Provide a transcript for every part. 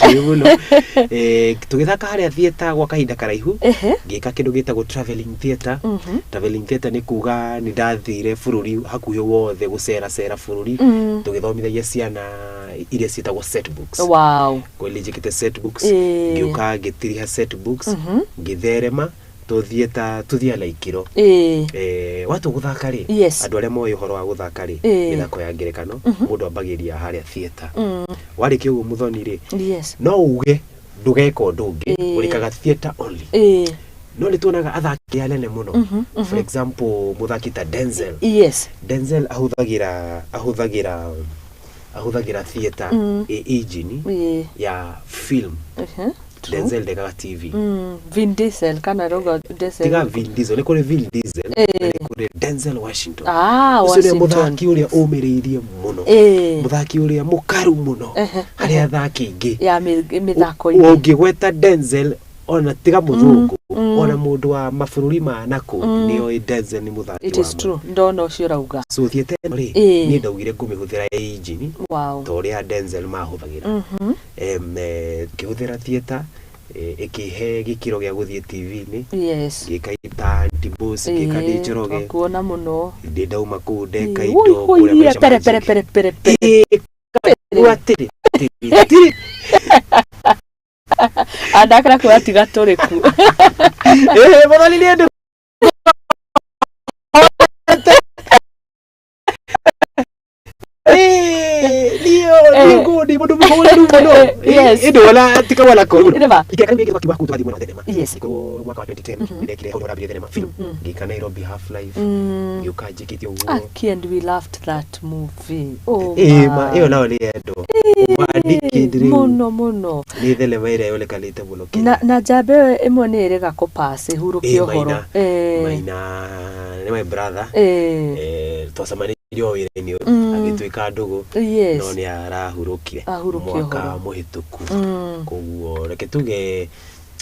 Thank you mũno. Tũgĩthaka harĩa theatre gwa kahinda karaihu, ngĩka kĩndũ gĩtagwo travelling theatre. Travelling theatre nĩ kuga nĩ ndathire bũrũri hakuhĩ wothe gũceracera bũrũri, tũgĩthomithagia ciana iria ciĩtagwo set books. Kweli njĩkĩte set books, ngĩũka ngĩtiriha set books, ngĩtherema tũthiĩ ta tũthiaga na ikĩro. Watua gũthaka rĩ, andũ arĩa moĩ ũhoro wa gũthaka rĩ, mĩthako ya ngerekano, mũndũ ambagĩrĩria harĩa theatre. Warĩkia ũguo mũthoni rĩ, no uge ndũgeka ũndũ ũngĩ, ũrĩkaga theatre only. No nĩ tuonaga athaki anene mũno, for example mũthaki ta Denzel. Denzel ahũthagĩra theatre ĩ engine ya film. Denzel ndekaga TV. Vin Diesel kana rauga Diesel. Tiga Vin Diesel, nĩ kũrĩ Vin Diesel na nĩ kũrĩ Denzel Washington. Ah, Ũcio nĩwe Washington. mũthaki ũrĩa ũmĩrĩirie mũno, mũthaki ũrĩa mũkaru mũno harĩ athaki aingĩ ya mĩthako-inĩ. Ũngĩgweta Denzel, ona tiga mũthũngũ, ona mũndũ wa mabũrũri ma nakũ nĩoĩ Denzel nĩ mũthaki It wa is ma. true. Ndona ũcio ũrauga. So theatre ĩno rĩ, niĩ ndaugire ngũmĩhũthĩra ĩ engine ta ũrĩa Denzel mahũthagĩra. Ngĩhũthĩra theatre, ĩkĩhe gĩkĩro gĩa gũthiĩ TV-inĩ. Ngĩka ta Aunty Boss, ngĩka ndĩ Njoroge. Twakuona mũno. Ndĩ ndauma kũu ndeka Ĩĩ, indo ui, kũrĩa ui, Maisha pere, Magic. pere, pere, pere, pere. Ĩĩ, atĩrĩ, atĩrĩ, atĩrĩ. Andakara kuga tiga tũrĩ ku. Ĩĩ, mũthoni nĩ ndũ niĩ ngundi mũndũ mũhũrĩru mũno. Ĩndĩ wona tika wona kũru. Nĩma. Ikĩra kĩu gĩthaki waku tũgathiĩ mwena wa thenema. Nĩguo mwaka wa 2010 nĩndekire hau ndambire thenema film. Ngĩka Nairobi Half Life. Ngĩũka njĩkĩte ũguo. Aki, and we loved that movie. Oh, Ĩĩ ma my. ĩyo nayo nĩ yendwo. Mwandĩki rĩu Mũno mũno. Nĩ thenema ĩrĩa yonekanĩte mũno Kenya. Na njamba ĩyo ĩmwe nĩ ĩrĩga kũpass ĩhurũke Ĩĩ, ũhoro. Maina. Maina nĩ my brother. Twacemanirie o wĩra-inĩ ũyũ, agĩtuĩka ndũgũ, no nĩ arahurũkire Ahurũke mwaka ũhoro. mũhĩtũku. Koguo reke tuge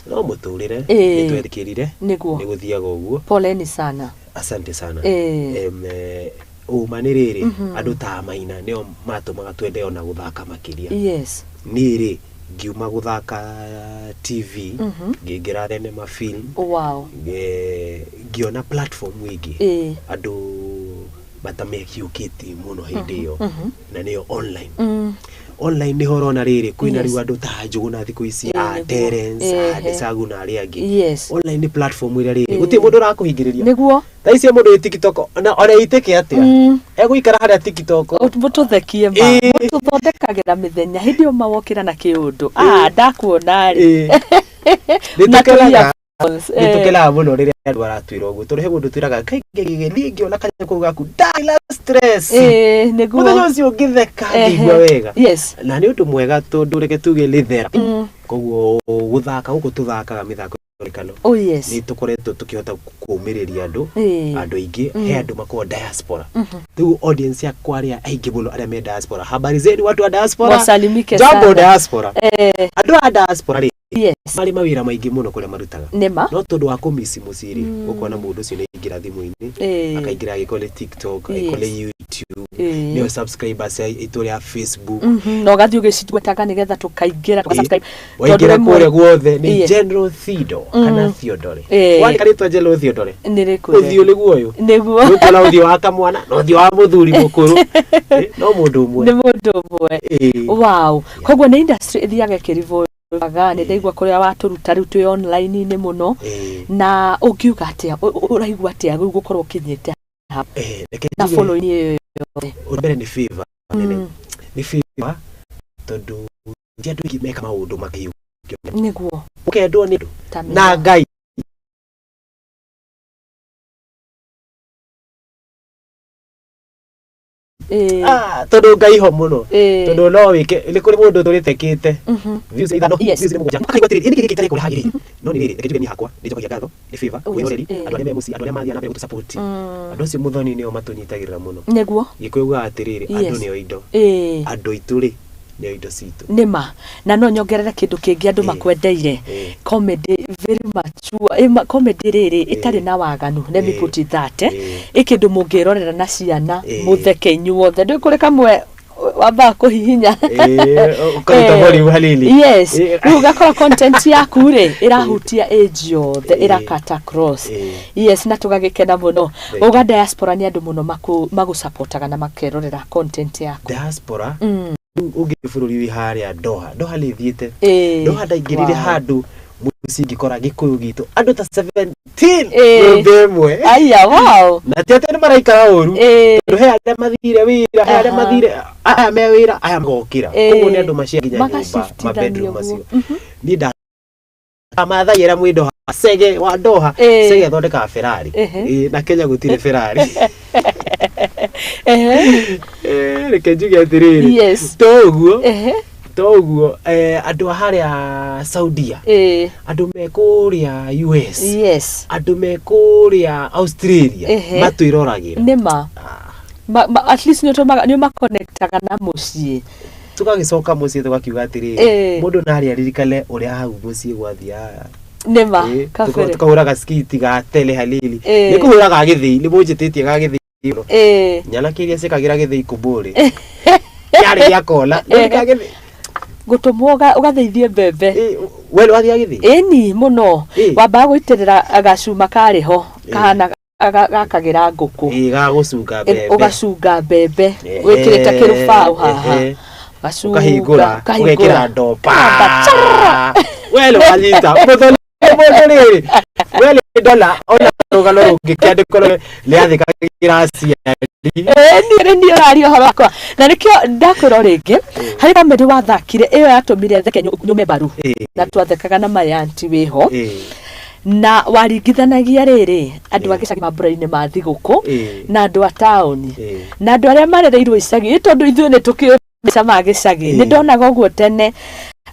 no mũtũrĩre nĩ twetĩkĩrire, nĩ gũthiaga ũguo. Poleni sana. Asante sana. Ũma nĩ rĩrĩ, andũ ta Maina nĩo matũmaga twende ona gũthaka makĩria. Niĩ rĩ, ngiuma gũthaka TV, ngĩingĩra thenema film, ngĩona platform ĩngĩ andũ matamĩhiũkĩtie mũno hĩndĩ ĩyo, na nĩyo online. Online nĩho ũrona rĩrĩ kwĩna rĩu andũ ta Njũgũna thikũ ici, a Terence, a Desagu na arĩa angĩ. Online nĩ platform ĩrĩa rĩrĩ gũtirĩ mũndũ ũrakũhingĩrĩria. Thaa ici mũndũ wĩ TikTok ona ĩtĩke atĩa, egũikara harĩa TikTok. Mũtũthekie ma. Mũtũthondekagĩra mĩthenya hĩndĩ ĩyo ma wokĩra na kĩũndũ. Ah, ndakuona rĩ. Nĩ Na tũkenaga. tũiya Nĩ tũkenaga mũno rĩrĩa andũ aratwĩra ũguo, tondũ he mũndũ twĩraga kaingĩ niĩ ngĩona kanyamũ kau gaku ndarĩ na stress. Nĩguo. Mũthenya ũcio ngĩtheka ngĩigua wega. Na nĩ ũndũ mwega tondũ reke tuge nĩ therapy. Koguo gũthaka gũkũ tũthakaga mĩthako ngerekano, Oh yes. nĩ tũkoretwo tũkĩhota kũũmĩrĩria andũ, andũ aingĩ, he andũ makoragwo diaspora. Rĩu audience yakwa arĩa aingĩ mũno arĩa me diaspora, habari zenu watu wa diaspora. Wasalimike Jambo sana. diaspora. Andũ a diaspora rĩ, marĩ mawĩra maingĩ mũno kũrĩa marutaga. Nĩma. No tondũ wa kũmici mũciĩ rĩ, ũkona mũndũ ũcio nĩ aingĩra thimũ-inĩ, akaingĩra angĩkorwo nĩ TikTok, angĩkorwo nĩ YouTube, nĩo subscribers aitũ arĩa a Facebook. Na ũgathiĩ ũgĩcigwetaga nĩgetha tũkaingĩra tũka-subscribe. Waingĩra Tondũ kũrĩa guothe nĩ General Theodore kana Theodore. Wandĩka rĩtwa General Theodore, Nĩ rĩkwĩre. Ũthiũ nĩguo ũyũ. Nĩguo. Nĩũkuona ũthiũ wa kamwana na ũthiũ wa mũthuri mũkũrũ. No mũndũ ũmwe. Nĩ mũndũ ũmwe. Wow. Koguo nĩ industry ĩthiaga ĩkĩrivolvaga, nĩ ndaigua kũrĩa watũruta rĩu twĩ online-inĩ mũno. Na ũngiuga atĩa, ũraigua atĩa rĩu gũkorwo ũkinyĩte haha? Reke Na njuge following ĩyo yothe. Ũndũ mbere nĩ favor nene. Nĩ favor tondũ ti andũ aingĩ meka maũndũ makĩiyũkio. Ũkendwo nĩ andũ Ta na mĩra. Ngai. Ah, tondũ Ngai ho mũno. Tondũ no wĩke nĩ kũrĩ mũndũ tũrĩtekĩte views ithano, views 7, akaigua atĩrĩrĩ, ĩ nĩkĩ gĩkĩ itarĩ kũrĩa hagĩrĩire? No nĩ rĩrĩ, reke njuge niĩ hakwa nĩ njokagia ngatho nĩ favor, wĩroreri, andũ arĩa me mũciĩ, andũ arĩa mathiaga na mbere gũtũ support. Andũ acio mũthoni nĩo matũnyitagĩrĩra mũno. Gĩkũyũ ugaga atĩrĩrĩ, andũ nĩo indo. Andũ aitũ rĩ, nĩo indo citũ. Nĩma. Na no nyongerere kĩndũ kĩngĩ andũ makwendeire. Comedy very mature, comedy rĩrĩ ĩtarĩ na waganu, let me put it that. Ĩ kĩndũ mũngĩrorera na ciana, mũtheke inyuothe. Ndũĩ kũrĩ kamwe Wambaga kũhihinya. Ũkaruta volume hanini. Yes. Rĩu ũgakora content yaku rĩ ĩrahutia age yothe, ĩrakata across. Yes, na tũgagĩkena mũno. Thank you. Uga diaspora nĩ andũ mũno magũsupportaga na makerorera content yaku. Diaspora. Rĩu ũngĩ bũrũri wĩ harĩa Doha, Doha nĩ thiĩte. Doha ndaingĩrire handũ mũciĩ ngĩkora Gĩkũyũ gitũ andũ ta 17 nyũmba ĩmwe. Aya, wow. Na ti atĩ nĩ maraikara ũru, tondũ he arĩa mathire wĩra, he arĩa mathire, aya me wĩra, aya magokĩra. Koguo nĩ andũ macia nginya nyũmba, Magacifutithania mabedroom ũguo. macio. Niĩ nda Maathai arĩa mwĩ Doha, Cege wa Doha, Cege athondekaga Ferrari. Na Kenya gũtirĩ Ferrari. Reke njuge atĩrĩrĩ, to ũguo, to ũguo, andũ a harĩa Saudia, andũ me kũrĩa US, andũ me kũrĩa Australia, matwĩroragĩra. Nĩ ma. At least nĩ ũtũmaga, nĩ ũmakonektaga na mũciĩ. Tũgagĩcoka mũciĩ tũgakiuga atĩrĩrĩ, mũndũ narĩ aririkane ũrĩa hau mũciĩ gwathiaga. Nĩ ma, kabere. Tũkahũra gaskiti ga tele hanini. Nĩ kũhũra ga gĩthĩi, nĩ mũnjĩtĩtie ga gĩthĩi mũno. Nyanake iria ciĩkagĩra gĩthĩi kũmbũrĩ. Kĩarĩ gĩa kona. Nĩ ga gĩthĩi. Gũtũmwo ũgathĩithie mbembe. We nĩ wathiaga gĩthĩi? Ĩni mũno. Wambaga gũitĩrĩra gacuma karĩ ho kahana gakagĩra ngũkũ. Ĩĩ, ga gũcunga mbembe. Ũgacunga mbembe wĩkĩrĩte kĩrũbaũ haha. Ũgacunga, Ũkahingũra, ũkahingũra. ũgekĩra ndoo pa. Kamba, charra. We nĩ wanyita. Mũthoni mũndũ rĩrĩ. We nĩ ndona ona rũgano rũngĩkĩandĩkwo rĩathĩkagĩra aciari. Ĩĩ, niĩ nĩ ũraria ũhoro wakwa na nĩkĩo ndakwĩra o rĩngĩ harĩ comedy wathakire ĩyo yatũmire theke nyũme mbaru, na twathekaga na my auntie wĩho, na waringithanagia rĩrĩ andũ a gĩcagi mambura-inĩ ma thigũkũ na andũ a taũni na andũ arĩa marereirwo icagi, tondũ ithuĩ nĩ tũkĩũĩ maica ma gĩcagi. Nĩ ndonaga ũguo tene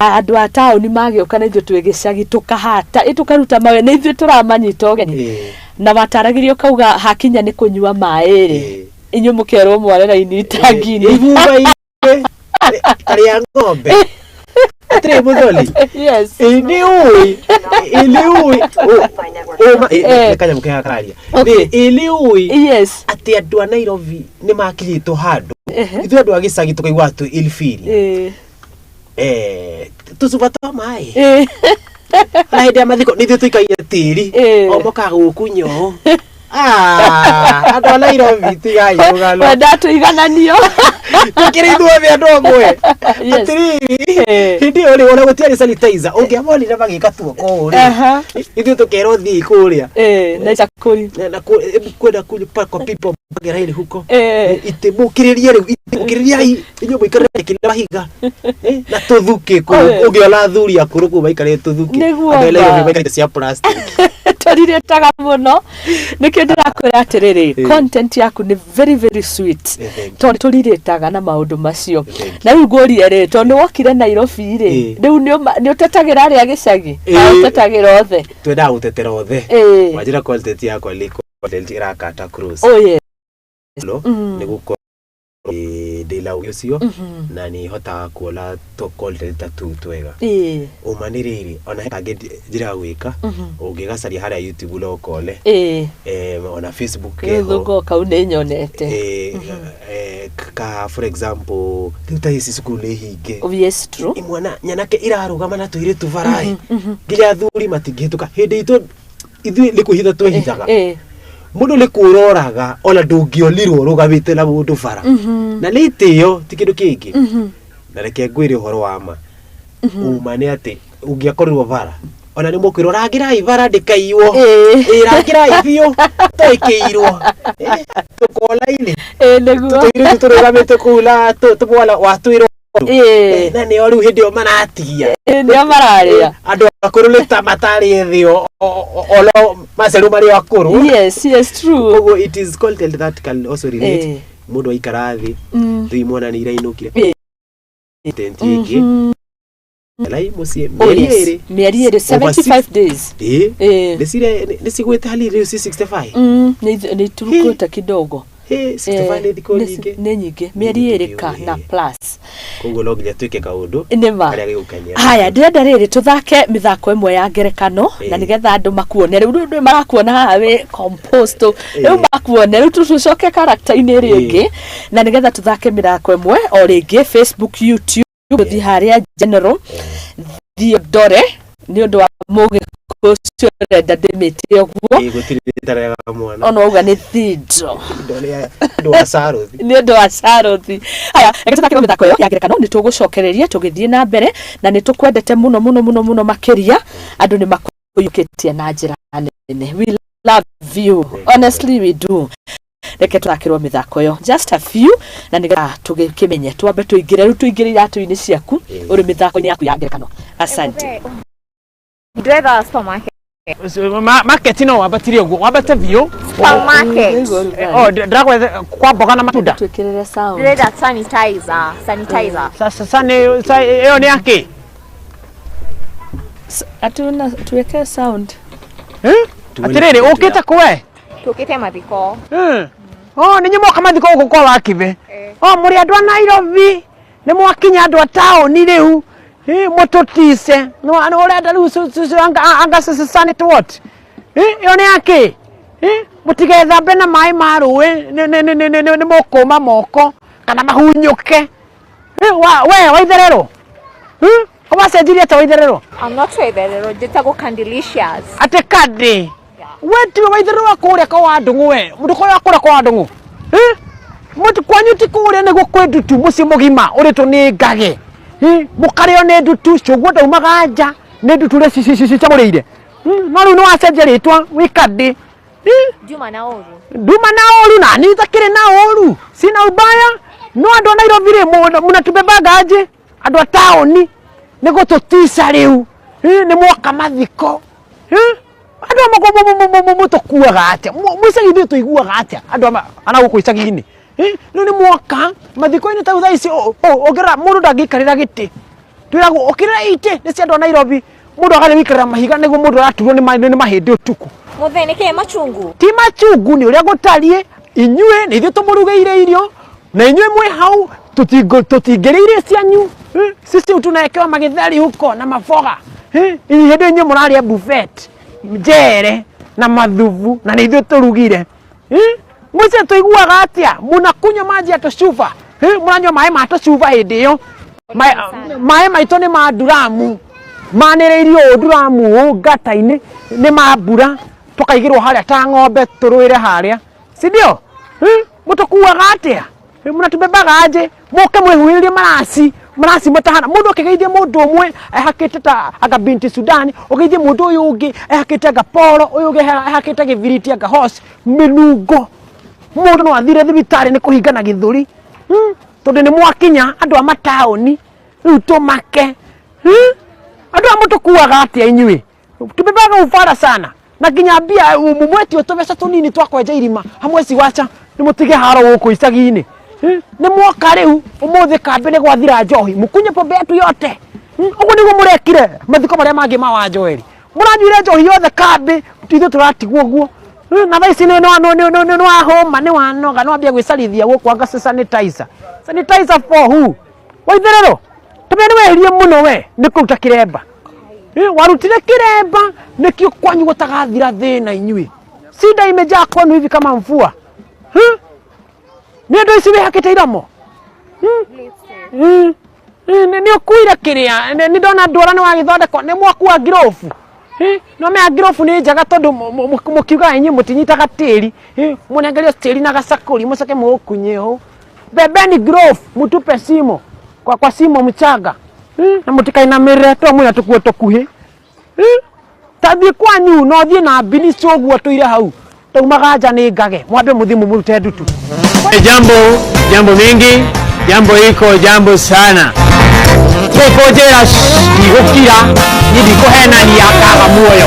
andũ a taũni magĩũka na ithuĩ twĩ gĩcagi tũkahata, tũkaruta mawe, nĩ ithuĩ tũramanyita ũgeni. Na wataragĩria ũkauga hakinya nĩ kũnyua maĩ rĩ, inyuĩ mũkerwo mware raini itangi-inĩ. Ibumba-inĩ karĩa ng'ombe. Atĩrĩ mũthoni. Yes. Ĩ nĩ ũĩ, ĩ nĩ ũĩ, ũma nĩ kanyamũ kega kararia. Ĩ nĩ ũĩ atĩ andũ a Nairobi nĩ makinyĩtwo handũ. Ithuĩ andũ a gĩcagi tũkaigua twĩ inferior. Tũcuba twa maĩ. Na hĩndĩ ya mathiko nĩ ithuĩ tũikagia tĩri. O mokaga gũgũkunya ũũ. Ah, andũ a Nairobi tigai rũgano. Wenda tũigananio. Tũkĩrĩ ithuothe andũ amwe. Atĩrĩrĩ, hĩndĩ ĩyo rĩ, ona gũtiarĩ sanitizer, ũngĩamonire magĩka tuoko ũũ rĩ, ithuĩ tũkerwo thiĩ kũrĩa. Na icakũri. Na kwenda kwa people mageraini huko. Itĩ mũkĩrĩrie rĩu, itĩ mũkĩrĩriai, inyuĩ mũikarĩre kĩrĩa mahiga. Na tũthukĩ kũu, ũngĩona athuri akũrũ kũu maikarĩte tũthukĩ. Nĩguo Andũ a Nairobi ma. maikarĩte cia plastic. Tũrirĩtaga mũno, nĩkĩo ndĩrakwĩra atĩrĩrĩ, content yaku nĩ very very sweet. Thank you. Tondũ tũrirĩtaga na maũndũ macio. Thank you. Na rĩu ngũrie rĩ, tondũ nĩ wokire Nairobi rĩ, rĩu nĩ ũtetagĩra arĩa gĩcagi? Kana ũtetagĩra othe? Twendaga gũtetera othe. Wanjĩra content yakwa nĩ content ĩrakata cross. Oh yes. No, nĩ gũkorwo ndĩ na ũgĩ ũcio na nĩ hotaga kuona tũ content ta tũu twega. Ũma nĩ rĩrĩ, ona he kangĩ njĩraga gwĩka, ũngĩgacaria harĩa YouTube no ũkone. Ona Facebook keho. Rĩu ngoka kau nĩ nyonete. Ka for example, rĩu ta ici cukuru nĩ hinge. Oh, yes, true. Imwana nyanake irarũgama na tũirĩtu bara-ĩ, nginya athuri matingĩhĩtũka. Hĩndĩ itũ ithuĩ nĩ kwĩhitha twehithaga. Mũndũ nĩ kũroraga ona ndũngĩonirwo ũrũgamĩte na mũndũ bara. Na nĩ itĩo ti kĩndũ kĩngĩ. Na reke ngwĩre ũhoro wa ma. Uma nĩ atĩ ũngĩakorirwo bara ona nĩ mũkwĩrwo rangĩrai bara ndĩkaiywo. Ĩ rangĩrai biũ twĩkĩirwo. Tũkona-inĩ. Nĩguo. Tũirĩtu tũrũgamĩte kũu na tũmwana watwĩrwo. Na nĩo rĩu hĩndĩ ĩyo maratigia. Nĩo mararĩa. Andũ akũrũ nĩ ta matarĩ thĩ ono macerũ marĩ o akũrũ. Yes, yes, true. Koguo it is content that can also relate. Mũndũ aikara thĩ, rĩu imwana nĩ irainũkire. Content ĩngĩ. Lai mũciĩ Oh, mĩeri yes. ĩrĩ. Mĩeri ĩrĩ, Over six- 75 days. Ĩĩ. Nĩ cigwĩte hanini rĩu ci 65. Nĩ iturukĩte kidogo. Hey, 65 nĩ thikũ nyingĩ. Nĩ nyingĩ, mĩeri Nyingĩ ĩrĩ biũ, ka na ĩĩ. plus. Koguo no nginya twĩke kaũndũ Nĩma. karĩa gĩgũkenia. Haya, ndĩrenda rĩrĩ tũthake mĩthako ĩmwe ya ngerekano na nĩgetha andũ makuone. Rĩu rĩu marakuona haha wĩ composed, rĩu makuone, rĩu tũcoke character-inĩ ĩrĩa ĩngĩ, na nĩgetha tũthake mĩthako ĩmwe o rĩngĩ. Facebook, YouTube, gũthiĩ harĩa general, thiĩ ndore nĩ ũndũ wa mũgĩkũyũ ũcio ũrenda ndĩmĩte ũguo. Ĩĩ, gũtirĩ rĩtarega mwana. Ona wauga nĩ thindo. Ndũ wa Sarothi. Nĩ ũndũ wa Sarothi. Haya, reke tũthake mĩthako ĩyo ya ngerekano. Nĩ tũgũcokereria tũgĩthiĩ na mbere, na nĩ tũkwendete mũno mũno mũno mũno makĩria. Andũ nĩ makũiyũkĩtie na njĩra nene. We love you, honestly we do. Reke tũthakĩrwo mĩthako ĩyo, just a few, na nĩgetha tũgĩkĩmenye. Twambe tũingĩre rĩu, tũingĩre iratũ-inĩ ciaku, ũrĩ mĩthako-inĩ yaku ya ngerekano. Asante. Ndĩretha supermarket. Market no wambatire ũguo, wambate biũ. Supermarket. Oh, ndĩragwetha kwa mboga na matunda. Twĩkĩrĩre sound. Ndĩrenda sanitizer. Sanitizer. Sasa nĩ ĩyo nĩ yakĩ? Atuna tuweke sound. Eh? Atĩrĩrĩ, ũkĩte kwe? Tũkĩte mathiko. Oh, nĩ moka mathiko gũkũ kwa Wakibe. Oh, mũrĩ andũ a Nairobi, nĩ mwakinya andũ a taũni rĩu. Eh, mũtũtice. No ũrenda rĩu cucu anga sanit what? Eh, ĩyo nĩ yakĩ? Eh, mũtigethambe na maĩ ma rũĩ, nĩ mũkũma moko kana mahunyũke. Eh, we Waitherero. Eh, ko wacenjirie atĩa, Waitherero? I'm not Waitherero, njĩtagwo Candelicious. Atĩ kandi we tiwe Waitherero wa kũrĩa kwa Wandũng'ũ? We ndũkorwo wa kũrĩa kwa Wandũng'ũ? Eh? Mũti kwanyu ti kũrĩa nĩguo kwĩ ndutu, mũciĩ mũgima ũrĩtwo nĩ ngagĩ? Eh, mũkarĩo nĩ ndutu, cũguo ndaumaga nja nĩ ndutu ũrĩa cicamũrĩire. No rĩu nĩ wacenjia rĩtwa, wĩ kandi. Eh? Nduma na ũru. Nduma na ũru, na niĩ itakĩrĩ na ũru, sina ubaya, no andũ a Nairobi rĩ, mũnatubebanga aje? Andũ a taũni nĩ gũtũtica rĩu. Eh, nĩ mwoka mathiko. Eh, andũ a mũtũkuaga atĩa? Mwĩ icagi ithuĩ tũiguaga atĩa andũ ana gũkũ icagi-inĩ? Eh, rĩu nĩ mwoka mathiko-inĩ ta rĩu thaa ici, ũngĩrora mũndũ ndangĩikarĩra gĩtĩ, twĩragwo ũkĩrĩra itĩ nĩ cia andũ a Nairobi, mũndũ agathiĩ gũikarĩra mahiga nĩguo mũndũ araturwo nĩ mahĩndĩ ũtukũ. Mũthee, nĩkĩĩ machungu? Ti machungu, nĩ ũrĩa gũtariĩ. Inyuĩ nĩ ithuĩ tũmũrugĩire irio, na inyuĩ mwĩ hau tũtingĩrĩire cianyu. Eh, sisi tunaekewa magitheri huko na maboga. Eh, hĩndĩ inyuĩ mũrarĩa buffet, njere na mathubu, na nĩ ithuĩ tũrugire. Eh, mũice tũiguaga atĩa? Mũnakunywa maji ya tũcuba. Eh, mũranyua maĩ ma tũcuba hĩndĩ ĩyo. Maĩ maitũ nĩ ma nduramu, manĩrĩirio ũũ nduramu ũũ ngata-inĩ, nĩ ma mbura, tũkaigĩrwo harĩa ta ng'ombe tũrũĩre harĩa, si ndio? Eh, mũtũkuaga atĩa? Eh, mũnatũbebaga aje? Mũke mwĩhuhĩrĩrie maraci, maraci matahana. Mũndũ akĩgeithia mũndũ ũmwe ehakĩte ta anga binti Sudani, ũgeithie mũndũ ũyũ ũngĩ ehakĩte anga polo, ũyũ ũngĩ ehakĩte gĩbiriti anga horse, mĩnungo. Mũndũ no athire thibitarĩ nĩ kũhingana gĩthũri. Tondũ nĩ mwakinya andũ a mataũni rĩu tũmake. Andũ aya mũtũkuaga atĩa inyuĩ? Tubebaga ubara sana, na nginya mbia mũmwetio tũbeca tũnini twa kwenja irima hamwe ciwaca nĩ mũtige haro gũkũ icagi-inĩ. Nĩ mwoka rĩu ũmũthĩ kambĩ nĩ gwathira njohi, mũkunye pombe yetu yote. Ũguo nĩguo mũrekire mathiko marĩa mangĩ ma Wanjoeri, mũranyuire njohi yothe kambĩ, ithuĩ tũratigwo ũguo. Na thaa ici nĩ wahũma, nĩ wanoga, nĩ wambia gwĩcarithia gũkũ anga sanitizer. Sanitizer for who? Waitherero, tũmenya nĩ wehirie mũno we nĩ kũruta kĩremba. Eh, warutire kĩremba nĩkĩo kwanyu gũtagathira thĩna inyuĩ. Shida imejaa kwenu hivi kama mvua. Hmm? Nĩ ũndũ ici wĩhakĩte iromo. Hmm? Nĩ ũkuire kĩrĩa, nĩ ndona ndwara nĩ wagĩthondekwo, nĩ mwakua ngirobu. No mea ngirobu nĩ njega tondũ mũkiugaga inyuĩ mũtinyitaga tĩri. Mũnengerio tĩri na gacakũri mũcoke mũũkunye ũũ. Bebeni glove, mutupe simo kwa simo mchanga. Na mũtikainamĩrĩre to mwĩna tũkuo tũkuhĩ. Ta thiĩ kwanyu no thiĩ na mbinici ũguo tũire hau, taumaga nja nĩ ngage, mwambe mũthiĩ mũmũrute ndutu. Jambo, jambo mingi, jambo iko jambo sana. Kũnjĩra ndigũkira, niĩ ndikũhenania kaga muoyo.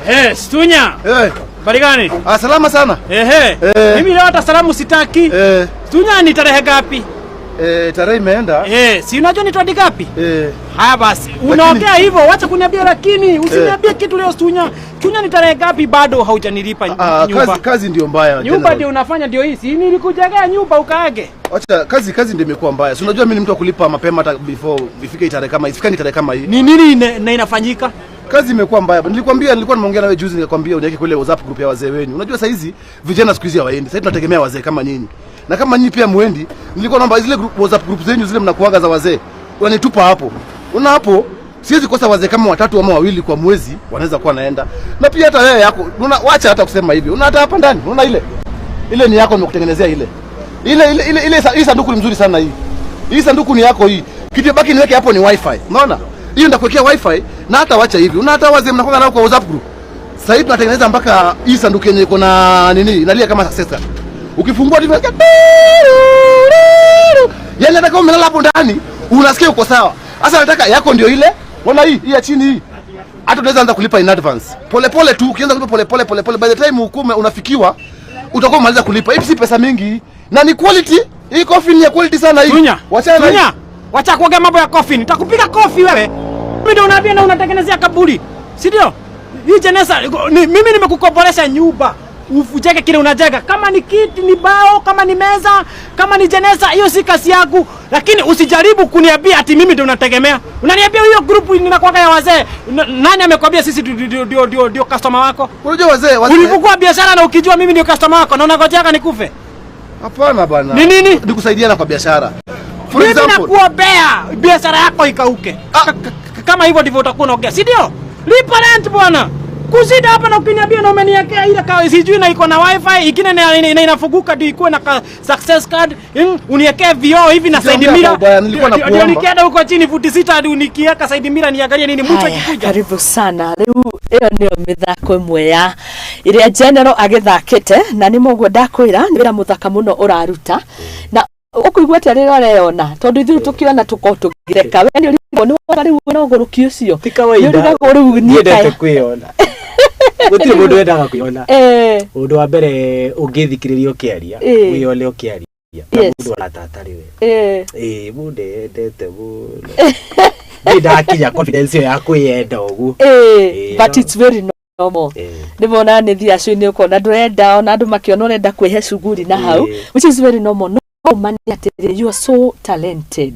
Hey, Stunya. Eh, Habari gani? Ah, salama sana. Ehe. Eh. Mimi leo hata salamu sitaki. Eh, Stunya, ni tarehe ngapi? Eh, tarehe imeenda. Eh, si unajua ni 20 ngapi? Eh, Haya basi, unaongea hivyo, wacha kuniambia lakini usiniambie kitu leo Chunya. Chunya ni tarehe ngapi bado haujanilipa ah, nyumba? kazi ndio mbaya. Nyumba General. ndio unafanya ndio hii. Si nilikujengea nyumba ukaage. Wacha kazi ndio imekuwa mbaya. Si unajua mimi ni mtu wa kulipa mapema hata before ifike tarehe kama ifike ni tarehe kama hii. Ni nini na inafanyika? Kazi imekuwa mbaya. Nilikwambia, nilikuwa nimeongea nawe juzi, nikakwambia uniweke kule WhatsApp group ya wazee wenyu. Unajua saa hizi vijana siku hizi hawaendi. Sasa tunategemea wazee kama nyinyi. Na kama nyinyi pia muendi, nilikuwa naomba zile group, WhatsApp group zenyu zile mnakuaga za wazee. Unanitupa hapo. Una hapo siwezi kosa wazee kama watatu ama wawili kwa mwezi wanaweza kuwa naenda. Na pia hata wewe yako, una wacha hata kusema hivi. Una hata hapa ndani, unaona ile? Ile ni yako, nimekutengenezea ile. Ile ile ile ile hii sanduku ni mzuri sana hii. Hii sanduku ni yako hii. Kitu baki niweke hapo ni wifi. Unaona? Hiyo nitakuwekea wifi na hata wacha hivi. Una hata wazee mnakuwa nao kwa WhatsApp group. Sasa hivi tunatengeneza mpaka hii sanduku yenye iko na nini inalia kama successor. Ukifungua hivi unasikia yaani hata kama umelala hapo ndani unasikia uko sawa. Sasa nataka yako ndio ile. Unaona hii hii ya chini hii. Hata unaweza anza kulipa in advance. Pole pole tu, ukianza kulipa pole pole pole pole, by the time ukume unafikiwa utakuwa umemaliza kulipa. Hii si pesa mingi na ni quality. Hii coffee ni ya quality sana hii. Chunya. Wachana na hii. Chunya. Wacha kuongea mambo ya coffin. Nitakupiga kofi wewe. Mimi ndio unaambia na unatengenezea kaburi. Si ndio? Hii jeneza ni, mimi nimekukombolesha nyumba. Ujenge kile unajenga. Kama ni kiti, ni bao, kama ni meza, kama ni jeneza, hiyo si kazi yangu. Lakini usijaribu kuniambia ati mimi ndio unategemea. Unaniambia hiyo group ninakuwaga ya wazee. Nani amekwambia sisi ndio customer wako? Unajua wazee Ulifungua biashara na ukijua mimi ndio customer wako na unangojeaga nikufe. Hapana bana. Ni nini? Ni kusaidiana kwa biashara. For Mimi example, nakuombea biashara yako ikauke. Kama hivyo ndivyo utakuwa unaongea, si ndio? Lipa rent bwana. Kusida hapa na ukiniambia na umeniwekea ile ka sijui na iko na wifi ingine na inafunguka ndio ikuwe na ka success card uniwekee vioo hivi na side Sijaongea mirror. kwa ubaya, nilikuwa Ndio- nakuomba. Ndio nikienda huko chini futi 6 hadi nikiweka side mirror niangalie nini mtu Haya, akikuja. karibu sana. Rĩu ĩyo nĩyo mĩthako ĩmwe ya ĩrĩa General agĩthakĩte na nĩ mũguo ndakwĩra nĩ wĩra mũthaka mũno ũraruta na ũkũigua atĩa rĩrĩa ũreyona tondũ ithuĩ tũkĩona tũkorwo tũgĩtheka we nĩ ũrigagwo nĩ wona rĩu wĩna ũgũrũki ũcio Ti kawaida. nĩ ũrigagwo rĩu niĩ Ndiendete kaĩ- kwĩyona. Gũtirĩ mũndũ wendaga kwĩyona. Eh, Ũndũ wa mbere ũngĩthikĩrĩria ũkĩaria, wĩyone ũkĩaria. Na mũndũ aratatari we. Ĩĩ mũndũ eyendete mũno. Niĩ ndakinya confidence ĩyo ya kwĩyenda ũguo. But No. it's very normal. Nĩ mona nĩ thiacu-inĩ ũkona ndũrenda ona andũ makĩona ũrenda kwĩhe cuguri na hau, which is very normal. No ma nĩ atĩrĩrĩ, you are so talented.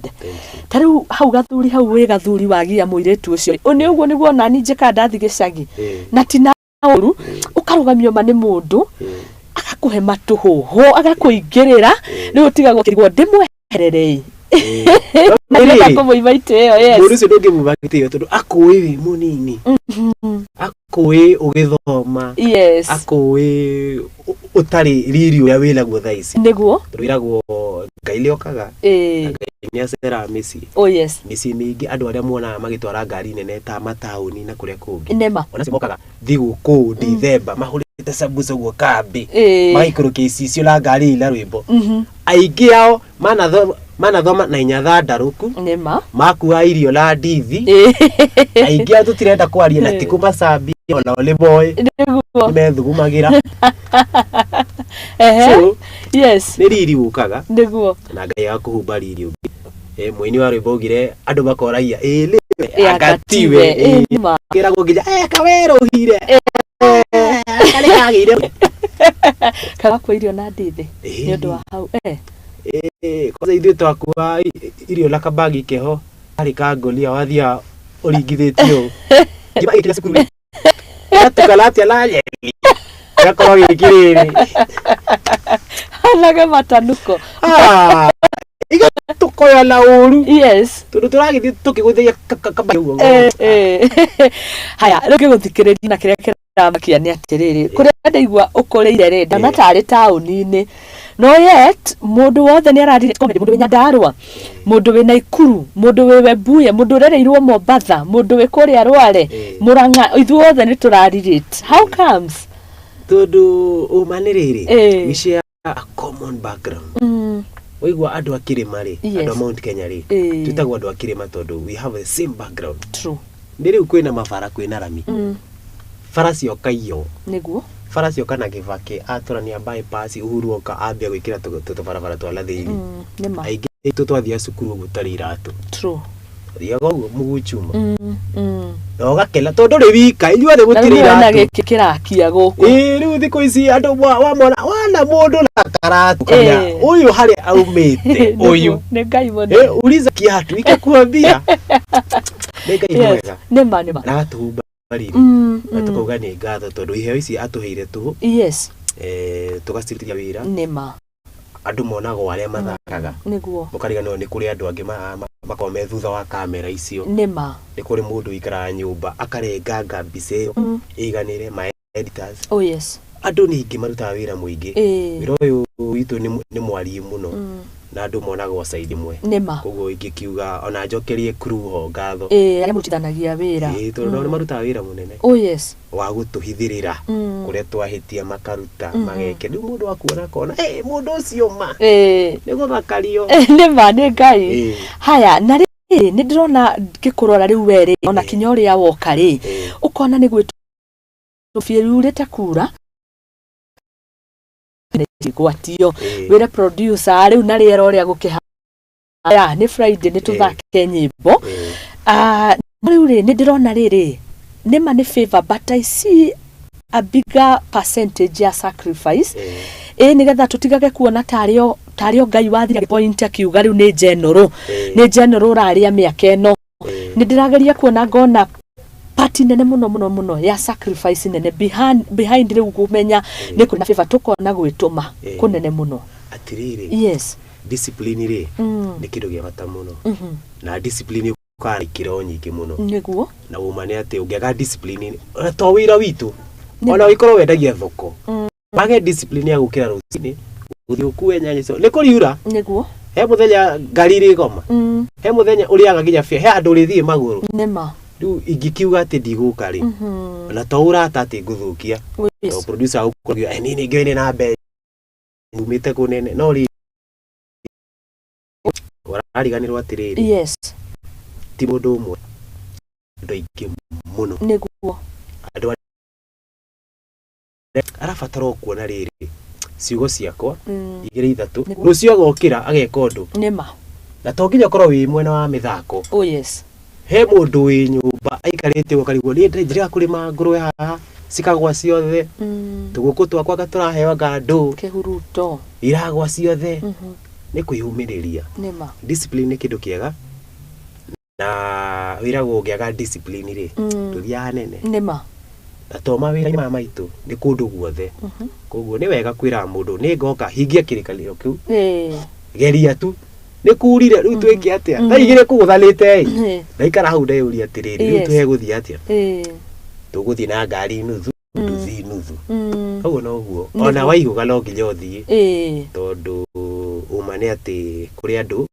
Ta rĩu hau gathuri hau wĩ gathuri wagia mũirĩtu ũcio nĩ ũguo nĩguo onani njĩkaga ndathi gĩcagi na ti na ũru ũkarũgamio ma nĩ mũndũ agakũhe matũhũhũ agakũingĩrĩra rĩu ũtigagwo ũkĩrigwo ndĩmwehererei na nĩgetha Rĩrĩ, kũmũima itĩo. Yes. Mũndũ ũcio ndũngĩmuma gĩtĩo tondũ akũĩ wĩ mũnini, akũĩ ũgĩthoma, akũĩ ũtarĩ riri ũrĩa wĩnaguo thaa ici. Tondũ wĩragwo Ngai nĩokaga na Ngai nĩaceraga mĩciĩ. Oh yes. Mĩciĩ mĩingĩ andũ arĩa muonaga magĩtwara ngari nene ta mataũni na kũrĩa kũngĩ, Nĩma. ona mokaga thigũkũ Dithemba mahũrĩte sambuca ũguo kambĩ, magaikũrũkia icicio na ngari ina rwĩmbo. Aingĩ ao manathoma na inya thandarũku, makua irio na ndithi. Aingĩ ao tũtirenda kwaria na ti kũmacambia, onao nĩ moĩ nĩmethugumagĩra. So nĩ riri ũkaga na Ngai agakũhumba riri ũngĩ. Mũini wa rwĩmbo augire andũ makoragia ĩ nĩwe anga tiwe. Kĩragwo nginya kawerũhire karĩ kagĩire. Kagakua irio na ndithi nĩ ũndũ wa hau. Kwanza ithuĩ twakua irio na kabagi keho karĩ ka ngũnia wathiaga ũringithĩtio ũũ. Ngima ĩkĩra cukuru gatukana atĩa na nyeni gakorwo gĩkĩrĩrĩ. Hanage matanuko. Igatũkoya na ũru tondũ tũragĩthiĩ tũkĩgũthagia kabagi ũguo. Haya, rĩu ngĩgũthikĩrĩria na kĩrĩa kĩramakia nĩ atĩrĩrĩ, kũrĩa ndaigua ũkũrĩire rĩ ndona tarĩ taũni-inĩ, no yet mũndũ wothe nĩ ararire comedy, mũndũ wĩ Nyandarũa, mũndũ wĩ Naikuru, mũndũ wĩ Webuye, mũndũ ũrereirwo Mombatha, mũndũ wĩ kũrĩa Rware, Mũrang'a, ithuothe nĩ tũrarirate. How comes? Tondũ ũma nĩ rĩrĩ, we share a common background. Waigua andũ a kĩrĩma rĩ, andũ a Mount Kenya rĩ, twĩtagwo andũ a kĩrĩma tondũ we have the same background. Nĩ rĩu kwĩna mabara, kwĩna rami, bara cioka iyo. Bara cioka na Kibaki atũrania bypass, Uhuru oka ambia gwĩkĩra tũbarabara twa na thĩinĩ. Nĩma. Aingĩ Itũ twathiaga cukuru ũguo ũtarĩ iratũ. True. Thiaga ũguo mũguchuma. Na ũgakena tondũ ndũrĩ wika, inyuothe Na mũtirĩ rĩu wona iratũ. gĩkĩ kĩrakia gũkũ. Ĩĩ rĩu thikũ ici andũ wamona wana mũndũ na karatũ kana ũyũ harĩa aumĩte ũyũ. Nĩ Ngai mũnene. Eh, uliza kiatu ikakuambia. Nĩ Ngai Yes. mwega. Nĩ ma nĩ ma. Na agatũhumba riri. Na tũkauga nĩ ngatho tondũ iheo ici atũheire tũhũ. Yes. Eh, tũgacirutithia wĩra. Nĩ ma. Andũ monagwo arĩa mathakaga. Nĩguo. Mũkariganĩrwo nĩ kũrĩ andũ angĩ makoragwo me thutha wa kamera icio. Nĩ ma. Nĩ kũrĩ mũndũ ũikaraga nyũmba akarenganga mbica ĩyo ĩiganĩre, ma editors. Oh yes. Andũ nĩ aingĩ marutaga wĩra mũingĩ. Wĩra ũyũ witũ nĩ mwariĩ mũno na andũ monagwo side ĩmwe. Nĩ ma. Koguo ingĩkiuga ona njokerie crew ho ngatho. Ĩĩ, arĩa mũrutithanagia wĩra. Ĩĩ, tondũ nao nĩ marutaga wĩra mũnene. Oh yes. Wa gũtũhithĩrĩra kũrĩa twahĩtia makaruta mageke. Rĩu mũndũ akuona akona, "Ĩ, mũndũ ũcio ma nĩ gũthakario." Nĩ ma nĩ Ngai. Haya, na rĩrĩ nĩ ndĩrona ngĩkũrora rĩu we rĩ, ona kinya ũrĩa woka rĩ, ũkona nĩ gwĩtwo biũ kura gwatio wĩre producer rĩu na rĩera ũrĩa gũkĩhaya nĩ Friday nĩ tũthake nyĩmbo. Rĩu rĩ nĩ ndĩrona rĩrĩ nĩ ma nĩ favor, but I see a bigger percentage ya sacrifice, ĩ nĩgetha tũtigage kuona tarĩo tarĩo Ngai wathire point akiuga rĩu nĩ general, nĩ general ũrarĩa mĩaka ĩno. Nĩ ndĩrageria kuona ngona part nene mũno mũno mũno ya sacrifice nene behind rĩu kũmenya nĩ kũrĩ na favor, tũkona gwĩtũma kũnene mũno. Atĩrĩrĩ, discipline rĩ nĩ kĩndũ gĩa bata mũno, na discipline ũkaga na ikĩro nyingĩ mũno. Na ũma nĩ atĩ ũngĩaga discipline, ona to wĩra witũ, ona ũngĩkorwo wendagia thoko, wage discipline ya gũkĩra rũcinĩ gũthiĩ ũkue nyanya icio nĩ kũriura. He mũthenya ngari irĩgoma, he mũthenya ũrĩaga nginya bia, he handũ ũrĩthiĩ magũrũ. Nĩ ma. Rĩu ingĩkiuga atĩ ndigũka rĩ, ona to ũrata atĩ ngũthũkia to producer agũkũria, "Eh, niĩ nĩ ngĩoine na mbeca umĩte kũnene," no rĩ ũrariganĩrwo atĩrĩrĩ, ti mũndũ ũmwe, andũ aingĩ mũno. Andũ arĩa arabatara o kuona rĩrĩ ciugo ciakwa igĩrĩ ithatũ, rũciũ agokĩra ageka ũndũ. Nĩ ma. Na to nginya ũkorwo wĩ mwena wa mĩthako. Oh yes. He mũndũ wĩ nyũmba aikarĩte ũguo akarigwo, niĩ njĩrĩga kũrĩma ngũrwe haha cikagwa ciothe, tũgũkũ twakwa anga tũraheo anga ndũ Kĩhuruto. Iragwa ciothe. Nĩ kwĩyũmĩrĩria. Nĩ ma. Discipline nĩ kĩndũ kĩega, na wĩragwo ũngĩaga discipline rĩ, ndũthiaga hanene. Nĩ ma. Na to mawĩra-inĩ maya maitũ, nĩ kũndũ guothe. Koguo nĩ wega kwĩraga mũndũ nĩ ngoka hingia kĩrĩkanĩro kĩu. Geria tu nĩ kurire rĩu twĩke atĩa thaa 2 kũgũthanĩte ĩ, ndaikara hau ndeyũria atĩrĩrĩ, rĩu tũhegũthiĩ atĩa? Tũgũthiĩ na ngari nuthu, nduthi nuthu. Koguo noguo ona waihũga no nginya ũthiĩ, tondũ ũma nĩ atĩ kũrĩ andũ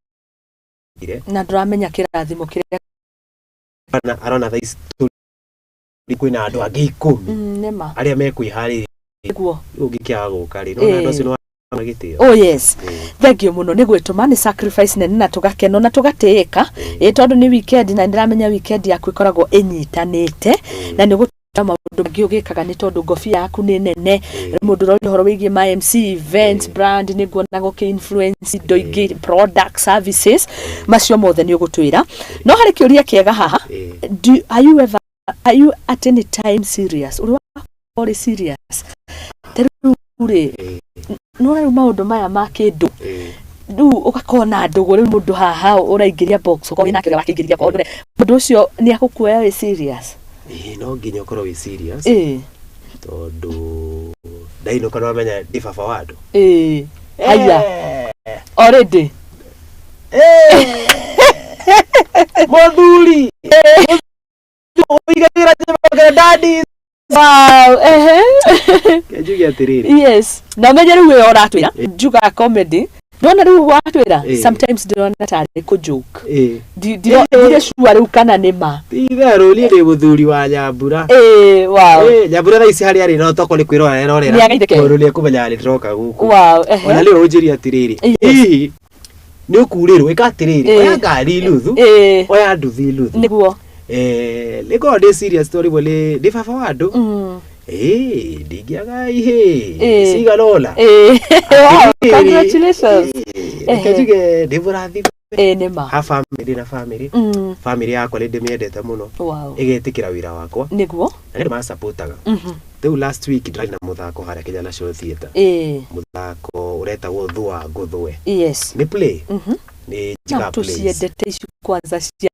Na ndũramenya kĩrathimo kĩrĩa arona thaa ici tũrĩ kwĩna andũ angĩ 10 Nĩ ma. arĩa mekwĩharĩria. Rĩu ũngĩkĩaga gũka rĩ, nona andũ acio nĩ gĩtĩo. Oh yes. Thank you mũno nĩ gwĩtũma, nĩ sacrifice nene na tũgakeno na tũgatĩĩka, ĩ tondũ nĩ weekend na nĩndĩramenya weekend yaku ĩkoragwo ĩnyitanĩte na nĩ ũgũtũra maũndũ maingĩ ũgĩkaga nĩ tondũ ngobia yaku nĩ nene. Mũndũ ũroria ũhoro wĩgiĩ ma MC events, brand, nĩ nguonaga ũkĩ influence indo ingĩ, product, services, macio mothe nĩ ũgũtwĩra. No harĩ kĩũria kĩega haha. Are you ever, are you at any time serious? Ũrĩ ũrĩ serious ta rĩu rĩ, no rĩu maũndũ maya ma kĩndũ rĩu ũgakorwo na ndũgũ, rĩu mũndũ haha ũraingĩria box ũkorwo wĩnake ũrĩa wakĩingĩria korwo ndũre, mũndũ ũcio nĩ agũkuoya wĩ serious? Ĩĩ, no nginya ũkorwo wĩ serious, tondũ ndainũka nĩwamenya ndĩ baba wa andũ. Ĩĩ, haya, already. Mũthuri ũigagĩra njĩra daddy. Wow, ehe. Njuge atĩrĩrĩ, Yes, na ũmenye rĩu ĩyo ũratwĩra njugaga comedy, ndona rĩu watwĩra, sometimes ndĩrona tarĩ kũ joke. Ndirĩ sure rĩu kana nĩ ma. Ti itherũ, niĩ ndĩ mũthuri wa Nyambura. Ĩĩ, wow. Ĩĩ, Nyambura thaa ici harĩa arĩ no toko nĩ kwĩrora erorera. Nĩ agaithĩke. Tondũ nĩ ekũmenyaga nĩ ndĩroka gũkũ. Ona rĩu ũnjĩrie atĩrĩrĩ, hihi nĩ ũkurĩrwo, ĩka atĩrĩrĩ, oya ngari nuthu, oya nduthi nuthu. Nĩ ngoragwo ndĩ serious tondũ rĩmwe nĩ ndĩ baba wa andũ. Ĩĩ, ndingĩaga ihĩ Ĩĩ. cigana ũna. Ĩĩ. Wow, Atĩrĩrĩ, congratulations. ĩĩ, reke njuge ndĩ mũrathime. Ĩĩ nĩ ma. Ha family, ndĩ na family. Family yakwa nĩ ndĩmĩendete mũno. Wow. Ĩgetĩkĩra wĩra wakwa. Nĩguo. Na nĩ macapotaga. Rĩu last week ndĩrarĩ na mũthako harĩa Kenya National Theatre. Ĩĩ. Mũthako ũretagwo Thua Ngũthwe. Yes. Nĩ play. Nĩ Na njikaga plays. tũciendete ici kwanza cia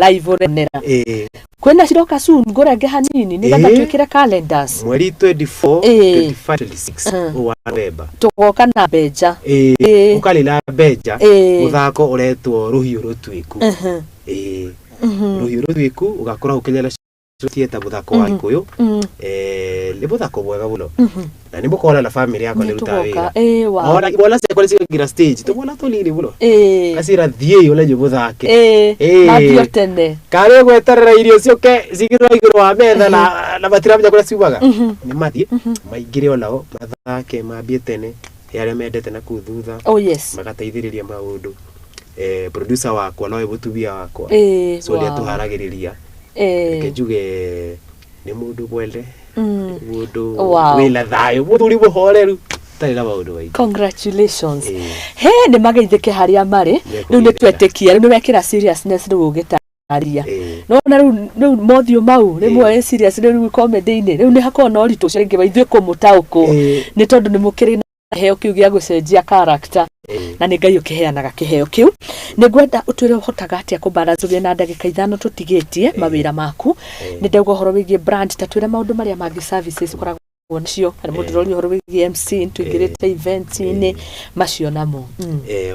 live ũrenera. Ĩĩ. Kwĩna ciroka soon ngũrenge hanini nĩgetha Ĩĩ. twĩkĩre calendars. Mweri 24, Ĩĩ. 25, 26 ũyũ wa November. Tũgoka na mbenja. Ĩĩ. Ĩĩ. Ũkarĩ na mbenja. Ĩĩ. Mũthako ũretwo Rũhiũ Rũtuĩku. Ĩĩ. Rũhiũ Rũtuĩku ũgakora hau Kenya National Theatre, mũthako wa Gĩkũyũ. Nĩ mũthako mwega mũno. Na nĩ mũkona na family yakwa nĩ rutaga Nĩtũgoka. wĩra. Ĩĩ wow. Ona imwana ciakwa nĩ cikaingĩra stage. Tũmwana tũnini mũno. Ĩĩ. Gacira thiĩi ona inyuĩ mũthake. Ĩĩ. Ĩĩ. Mambio tene. Karĩ gweterera irio ciũke cigĩrwo igũrũ wa metha na matiramenya kũrĩa ciumaga. Nĩ mathiĩ maingĩre onao mathake, mambie tene he arĩa mendete na kũu thutha. Oh yes. Magateithĩrĩria maũndũ. Producer wakwa nowe mũtumia wakwa. Ĩĩ. So nĩ Wow. atũharagĩrĩria. Reke Ĩĩ. njuge nĩ mũndũ mwende, mũndũ Wow. wĩna thayũ, mũthuri mũhoreru, ũtarĩ na maũndũ maingĩ. Congratulations. Ĩĩ. He nĩ mageithĩke harĩa marĩ. Rĩu nĩ Nĩekũgeithĩka. twetĩkia, rĩu nĩ wekĩra seriousness rĩu ũgĩtarĩria. Ĩĩ. Nona rĩu mothiũ mau rĩmwe ĩ serious, rĩu comedy-inĩ rĩu nĩ hakoragwo na ũritũ ũcio rĩngĩ wa ithuĩ kũmũtaũkwo Ĩĩ. nĩ tondũ nĩ mũkĩrĩ na kĩheo kĩu gĩa gũcenjia character. Ĩĩ. Na nĩ Ngai ũkĩheanaga kĩheo kĩu. Nĩ ngwenda ũtwĩre ũhotaga atĩa kũbalance ũgĩe na ndagĩka 5 tũtigĩtie mawĩra maku. Nĩ ndauga ũhoro wĩgiĩ brand, ta twĩre maũndũ marĩa mangĩ services ũkoragwo nacio, kana mũndũ ũroria ũhoro wĩgiĩ MC, tũingĩrĩte events-inĩ macio namo.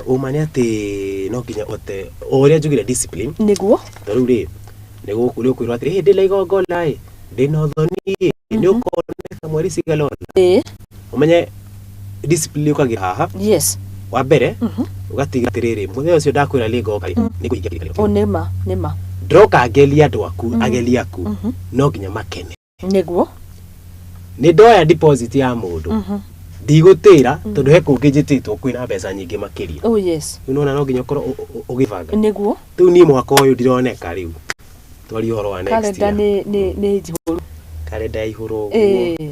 Ũma nĩ atĩ no nginya ũhote o ũrĩa njugire discipline. Nĩguo. Ta rĩu rĩ nĩ gũkũ nĩ ũkwĩrwo atĩrĩ, ndĩna igongona ĩ, ndĩna ũthoni ĩ, nĩ ũkoneka mweri cigana ũna. Ĩĩ. Ũmenye discipline yũkagĩra haha. Yes. Wa mbere ũgatiga atĩrĩrĩ, mũthenya ũcio ndakwĩra nĩ ngoka rĩ, nĩ ngũhingia kĩrĩkanĩro O kĩu. nĩma nĩma. Ndroka ngerie andũ aku, ageri aku no nginya makene. Nĩguo. Nĩ ndoya deposit ya mũndũ, ndigũtĩra tondũ he kũngĩ njĩtĩtwo kwĩna mbeca nyingĩ makĩria. Oh yes. Rĩu nona no nginya ũkorwo ũgĩbanga. Nĩguo. Rĩu niĩ mwaka ũyũ ndironeka, rĩu twarie ũhoro wa next Kalenda year. nĩ njihũru. Kalenda ya ihũrũ ũguo. Ĩĩ.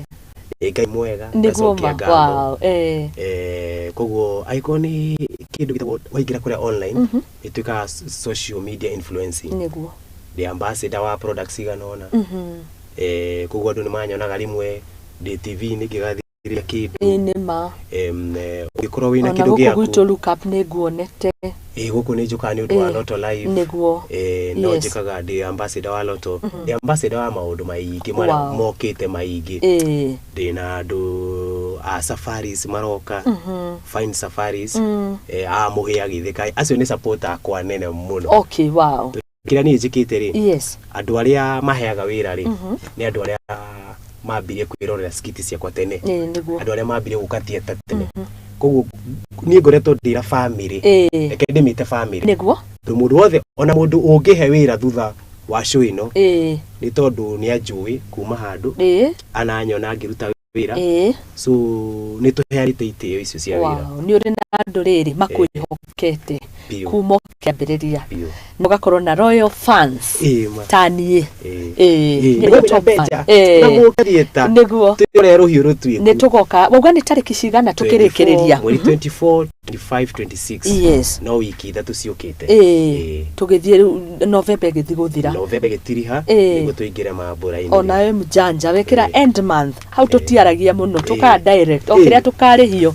Ĩ Ngai mwega. Nĩguo Ngacokia ma. ngatho. Wow. Ĩĩ. Koguo angĩkorwo nĩ kĩndũ gĩtagwo waingĩra kũrĩa online ĩtuĩkaga social media influencing. Nĩguo. Ndĩ ambassador wa products igana ũna. Koguo andũ nĩ manyonaga rĩmwe ndĩ TV-inĩ ngĩgathĩrĩria kĩndũ. Ĩĩ nĩma. Ũngĩkorwo wĩna Ona kĩndũ gũkũ gĩaku. gwitũ look up nĩ nguonete. Ĩĩ, gũkũ nĩ njũkaga nĩ ũndũ wa Ĩĩ. Lotto Live. Nĩguo. No Yes. njĩkaga, ndĩ ambassador wa Lotto, ndĩ ambassador wa maũndũ maingĩ marĩa Wow. mokĩte maingĩ. Ĩĩ. Ndĩna andũ a safaris maroka, Fine Safaris, a Mũhĩa Gĩthĩka, acio nĩ supporter akwa nene mũno. Okay, wow. Kĩrĩa niĩ njĩkĩte rĩ, Yes. andũ arĩa maheaga wĩra rĩ, nĩ andũ arĩa mambirie kwĩrorera skiti ciakwa tene. Ĩĩ nĩguo. Andũ arĩa mambirie gũka theatre tene. Koguo niĩ ngoretwo ndĩra family. Ĩĩ. Reke ndĩmĩte family. Nĩguo. Tondũ mũndũ wothe, ona mũndũ ũngĩhe wĩra thutha wa show ĩno, Ĩĩ. nĩ tondũ nĩ anjũĩ kuma handũ, Ĩĩ. ananyona ngĩruta wĩra. Ĩĩ. So nĩ tũheanĩte itĩo icio cia wĩra. Wow. Nĩ ũrĩ na andũ rĩrĩ makwĩhokete Biũ. kuma ũkĩambĩrĩria. Biũ. Na ũgakorwo na royal fans Ĩĩ ma. ta niĩ. Ĩĩ. Ĩĩ. Ĩĩ. Nĩ Nĩguo top fan. mbeca. Ĩĩ. Na mũke theatre. Nĩguo. Twĩrore Rũhiũ Rũtuĩku. Nĩ tũgoka. Wauga nĩ tarĩki cigana tũkĩrĩkĩrĩria? 24, mweri 24, 25, 26. Yes. No wiki 3 ciũkĩte. Ĩĩ. Tũgĩthiĩ rĩu November ĩgĩthiĩ gũthira. November ĩgĩtiriha Ĩĩ. nĩguo tũingĩre mambũra-inĩ. Onawe mjanja wekĩra Ĩĩ. end month hau tũtiaragia mũno, tũkaa direct o Ĩĩ. kĩrĩa tũkarĩhio,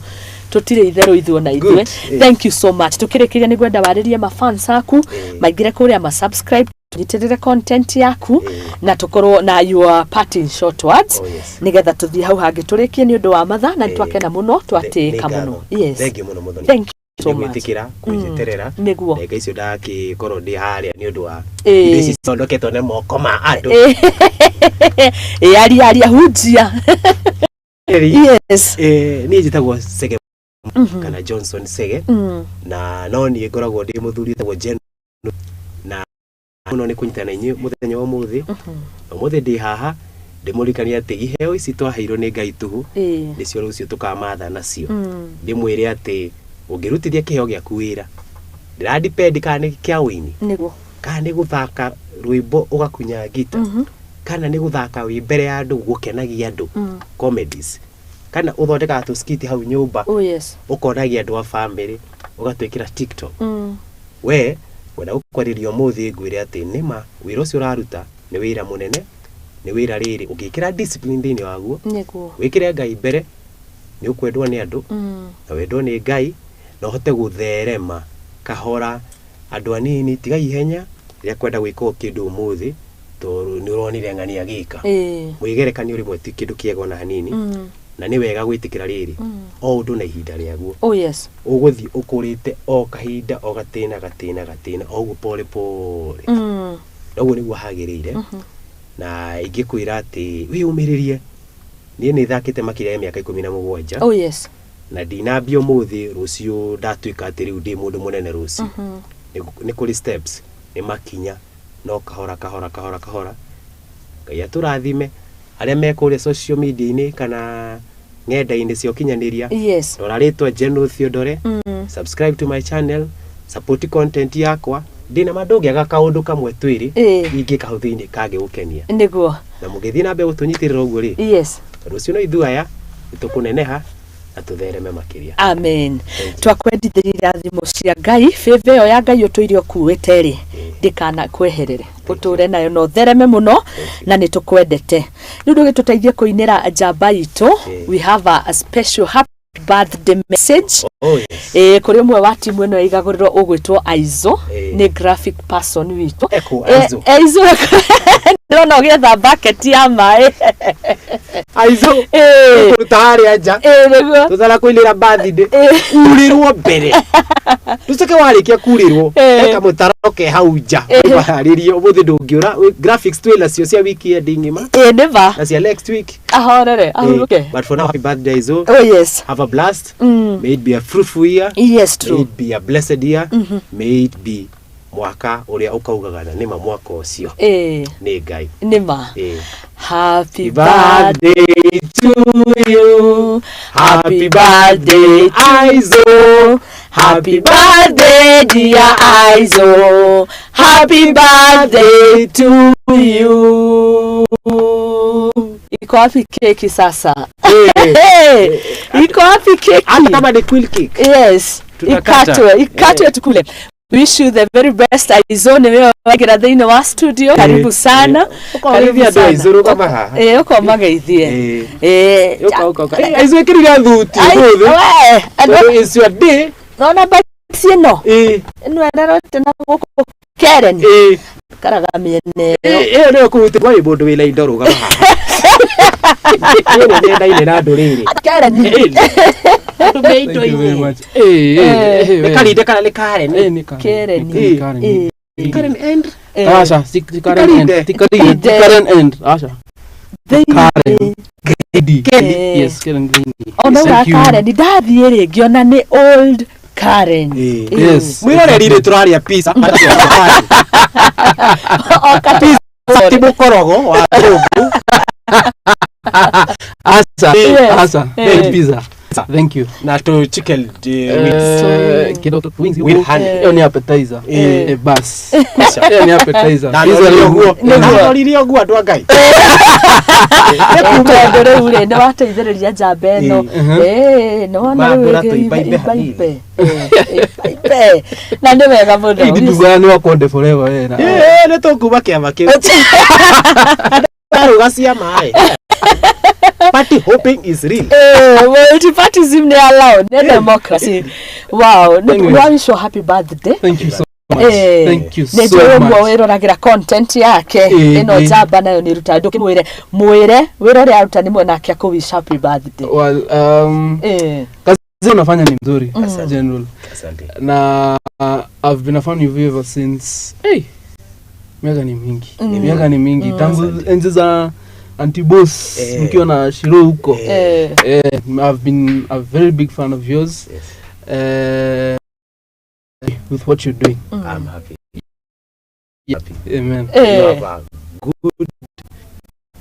tũtirĩ itherũ ithuĩ na ithuĩ. Good. Ĩĩ. Thank you so much. Tũkĩrĩkĩria nĩ ngwenda warĩrie mafans aku Ĩĩ. maingĩre kũrĩa ma subscribe, tũnyitĩrĩre content yaku Ĩĩ. na tũkorwo na your party in short words. Oh, yes. Nĩgetha tũthiĩ hau hangĩ tũrĩkie nĩ ũndũ wa mathaa na nĩ Ĩĩ. twakena mũno, twatĩĩka Nĩ mũno. ngatho. Yes. Thank you mũno Mũthoni. Thank you so much. Nĩgwĩtĩkĩra kũnjeterera. Nĩguo. Ndagĩka icio ndagĩkorwo ndĩ harĩa nĩ ũndũ wa Ĩĩ. indo ici cithondeketwo na moko ma andũ. Ĩĩ, aria aria hunjia. Yes. Niĩ njĩtagwo Sege kana Johnson Sege, na no niĩ ngoragwo ndĩ mũthuri wĩtagwo Jen, na mũno nĩ kũnyitana na inyuĩ mũthenya wa ũmũthĩ. Ũmũthĩ ndĩ haha ndĩmũririkanie atĩ iheo ici twaheirwo nĩ Ngai tũhũ Ĩĩ. nĩcio rũciũ tũkamatha nacio. Ndĩmwĩre atĩ ũngĩrutithia kĩheo gĩaku wĩra, ndĩradipend kana nĩ kĩa ũini, Nĩguo. kana nĩ gũthaka rwĩmbo ũgakunya ngita, Kana nĩ gũthaka wĩ mbere ya andũ gũkenagia andũ, comedies, kana ũthondekaga tũskiti hau nyũmba, Oh yes. ũkonagia andũ a family, ũgatwĩkĩra TikTok, we wenda gũkwarĩria ũmũthĩ ngwĩre atĩ nĩma wĩra ũcio ũraruta nĩ wĩra mũnene, nĩ wĩra rĩrĩ ũngĩkĩra discipline thĩinĩ waguo, wĩkĩre Ngai mbere, nĩ ũkwendwo nĩ andũ na wendwo nĩ Ngai na ũhote gũtherema kahora. Andũ anini, tiga ihenya rĩa kwenda gwĩka o kĩndũ ũmũthĩ tondũ nĩ ũronire ng'ani agĩka. Mwĩgerekanio rĩmwe ti kĩndũ kĩega ona hanini, na nĩ wega gwĩtĩkĩra rĩrĩ, o ũndũ na ihinda rĩaguo. Oh yes. Ũgũthiĩ ũkũrĩte o kahinda, o gatĩna gatĩna gatĩna, o ũguo pole pole. Na ũguo nĩguo hagĩrĩire. Na ingĩkwĩra atĩ wĩyũmĩrĩrie, niĩ nĩ thakĩte makĩria ya mĩaka 17. Oh yes. Na ndinambia ũmũthĩ rũciũ ndatuĩka atĩ rĩu ndĩ mũndũ mũnene rũciũ. Nĩ kũrĩ steps, nĩ makinya, no kahora kahora kahora kahora. Ngai atũrathime arĩa me kũrĩa social media-inĩ kana ng'enda-inĩ cia ũkinyanĩria. Rora rĩtwa General Theodore, subscribe to my channel, support content yakwa. Ndĩna ma ndũngĩaga kaũndũ kamwe twĩrĩ ingĩka hau thĩinĩ kangĩgũkenia. Na mũgĩthiĩ na mbere gũtũnyitĩrĩra ũguo rĩ, rũciũ no ithuĩ aya nĩtũkũneneha na tũthereme makĩria. Amen. Twakwendithĩria irathimo cia Ngai, favor ĩyo ya Ngai ũtũire ũkuĩte rĩ, ndĩkana kweherere, ũtũre nayo na ũthereme mũno, na nĩ tũkwendete. Rĩu ndũgĩtũteithie kũinĩra njamba itũ. We have a special happy birthday message. Oh yes. Kũrĩ ũmwe wa timu ĩno ya igagũrĩro ũgwĩtwo Aizo, nĩ graphic person witũ. Eko, Aizo. Aizo, ndĩrona ũgĩetha bucket ya maĩ. Aizo, kũruta harĩa nja. Nĩguo. Tũthara kũinĩra birthday. Urirwo mbere. Tũcoke warĩkia kurirwo, eka mũtaro ke hau nja. Ũharĩrie ũmũthĩ ndũngĩũra. Graphics twĩ nacio cia weekend ng'ima. Nĩ ma. Na cia next week. Ahorere, ahurũke. But for now, happy birthday, Aizo. Oh yes. Have a blast. May it be a fruitful year. Yes, May true. it be a blessed year. May it be mwaka ũrĩa ũkaugaga na nĩma mwaka ũcio nĩ Ngai. Nĩ ma. Happy birthday to you. Happy birthday, Aizo. Happy birthday, dear Aizo. Happy birthday to you. Iko wapi keki sasa? Hey, iko wapi keki? Hata kama ni quill cake. Yes. Tunakata. Ikatwe, ikatwe tukule. Wish you the very best, Aizo. Nĩ wewe waingĩra thĩinĩ wa studio. Karibu sana. Karibu sana. Aizo rũgama haha. Ũka ũmageithie. Ũka, ũka, ũka. Aizo ĩkĩrire thuti Ai, ũmũthĩ. we, Tondũ it's your day. Nona basi ĩno. Ĩno ĩrarorete na gũkũ Karen. Karaga mĩena ĩyo. Ĩyo nĩyo kũhutia wĩ mũndũ wĩna indo rũgama haha. Niĩ nĩ nyendaine na andũ rĩrĩ. Karen. Andũ me indo-inĩ. Nĩ Karinde kana nĩ Karen? Nĩ Karen. Karen. Karen and Aca, si Karen and. Ti Karen, ti Karen and. Aca. Karen. Kedi. Yes, Karen thĩinĩ. Ona Thank you. Karen ndathiĩ rĩngĩ ona nĩ old Karen. Yes. Mwĩroreri rĩ tũrarĩa pizza. Oka Pizza ti mũkorogo wa thũngũ. Aca, Yes. aca. Pizza. Thank you. Na tũ chicken wings. Kidogo wings. With honey. Hiyo ni appetizer. Bas. Hiyo ni appetizer. Na Pizza norire rĩu. ũguo. Na norire ũguo andũ a Ngai. Tondũ rĩu rĩ nĩ wateithĩrĩria njamba ĩno. Nĩ wona rĩu Mambũra ĩngĩ tũimbaimbe hanini. imbaimbe. Imbaimbe. Na nĩ wega mũno. Hii ndungaga nĩ wakonde forever we na. Nĩ tũkuma kĩama kĩu. Ndaruga cia maĩ. Party hopping is real. Multipartyism nĩ allowed, nĩ democracy. Wow, nĩ Anyways. wa wish you happy birthday. Thank you so much. Thank you Nĩ so njũĩ ũmwe much. wĩroragĩra content yake ĩno njamba nayo nĩ ĩrutaga ndũkĩmwĩre mwĩre wĩra ũrĩa aruta nĩ mwenake akũ wish happy birthday. Well, kazi unafanya ni mzuri general. Asante. Na I've been a fan of you ever since. Hey, miaka ni mingi. Miaka ni mingi tangu enzi za Anti-Boss mkiwa na Shiro huko. I've been a very big fan of yours. Yes. With what you're doing. I'm happy. Yeah. Amen. You have a good,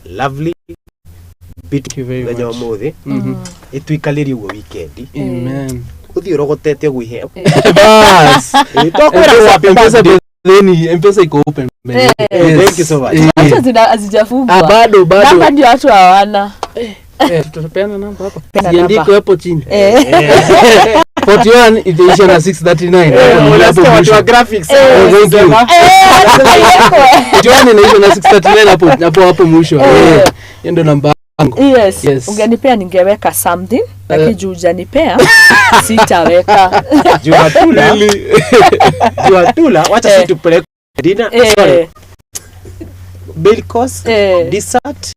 lovely, Thank you very mũthenya much. ũmũthĩ ĩtuikanĩrie ũguo weekend Amen. ũthiĩ ũrogotete ũguo iheo. Bas. Twakwĩra happy Mpesa birthday. Then M-Pesa iko open. Eh. Yes. Thank you so much. Eh. Hata hazijafungwa. Ah, bado Namba bado. ndio watu hawana. Eh, tutapeana namba hapa. Peana Siandiko namba. hapo chini. Eh. 41 itaisha na 639. Hapo ni hapo Unasikia watu mwisho. wa graphics. Eh. Thank you. Eh, hata haiwekwe. 41 inaisha na 639 hapo hapo hapo mwisho. Eh. Eh. Hiyo ndio namba yangu. Yes. Yes. Ungenipea ningeweka something, lakini juu hujanipea sitaweka. Juu hatuna. Juu hatuna, wacha Eh. sisi tupeleke dinner. Eh. Sorry. Bill course, Eh. dessert